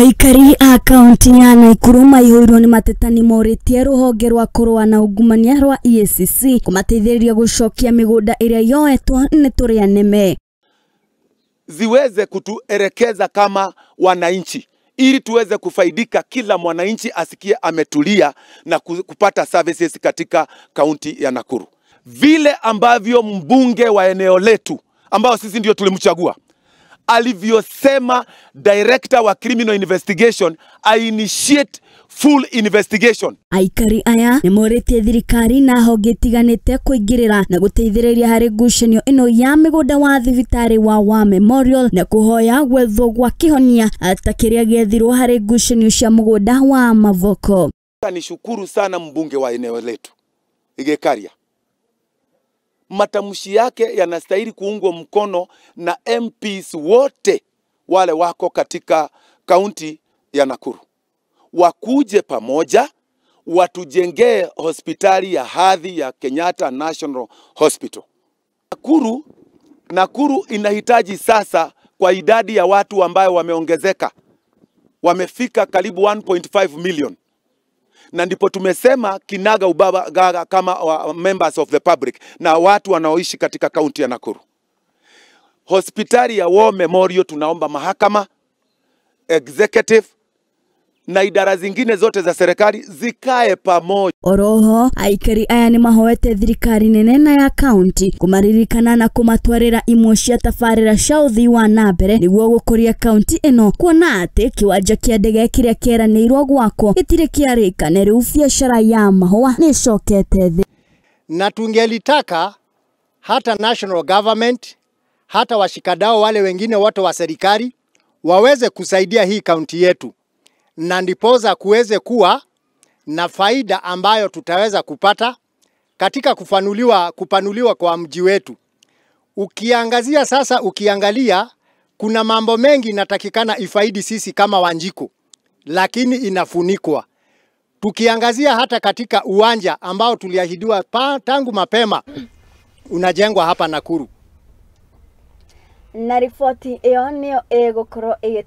Aikari a kaunti ya Nakuru maihũirwo nĩ mateta nĩ morĩtie rũhonge rwa kũrũa na ungumania rwa EACC kũmateithĩrĩria gũcokia mĩgũnda ĩrĩa yoetwo nĩ tũrĩa nĩme ziweze kutuelekeza kama wananchi ili tuweze kufaidika, kila mwananchi asikie ametulia na kupata services katika kaunti ya Nakuru. Vile ambavyo mbunge wa eneo letu ambao sisi ndio tulimchagua alivyosema director wa criminal investigation I initiate full investigation. Aikari aya nĩ morĩtie thirikari na honge itiganĩte kũingĩrĩra na gũteithĩrĩria harĩ ngucanio ĩno ya mĩgũnda wa thibitarĩ wa War Memorial na kũhoya gwethwo gwa kĩhonia ta kĩrĩa gĩethirwo harĩ ngucanio cia mũgũnda wa Mavoko. Nishukuru sana mbunge wa eneo letu Gikaria. Matamshi yake yanastahili kuungwa mkono na MPs wote wale wako katika kaunti ya Nakuru. Wakuje pamoja watujengee hospitali ya hadhi ya Kenyatta National Hospital. Nakuru inahitaji sasa, kwa idadi ya watu ambayo wameongezeka, wamefika karibu 1.5 million. Na ndipo tumesema kinaga ubaga gaga kama members of the public na watu wanaoishi katika kaunti ya Nakuru. Hospitali ya War Memorial tunaomba mahakama, executive na idara zingine zote za serikali zikae pamoja. Oroho aikari aya nĩ mahoete thirikari nene na ya kaunti kũmaririkana na kũmatwarĩra imwe cia tabarĩra cia ũthii wa na mbere nĩguo gũkũria kaunti ĩno, kuona atĩ kĩwanja kĩa ndege kĩrĩa kĩeranĩirwo gwakwo gĩtirĩ kĩarĩka na rĩu biacara ya mahũa nĩ ĩcokete thĩ. Na tungelitaka hata national government, hata washikadau wale wengine wote wa serikali waweze kusaidia hii kaunti yetu, na ndiposa kuweze kuwa na faida ambayo tutaweza kupata katika kupanuliwa kwa mji wetu. Ukiangazia sasa, ukiangalia kuna mambo mengi inatakikana ifaidi sisi kama Wanjiku, lakini inafunikwa. Tukiangazia hata katika uwanja ambao tuliahidiwa tangu mapema unajengwa hapa Nakuru. Na riboti ĩyo nĩyo ĩgũkorwo ĩgĩ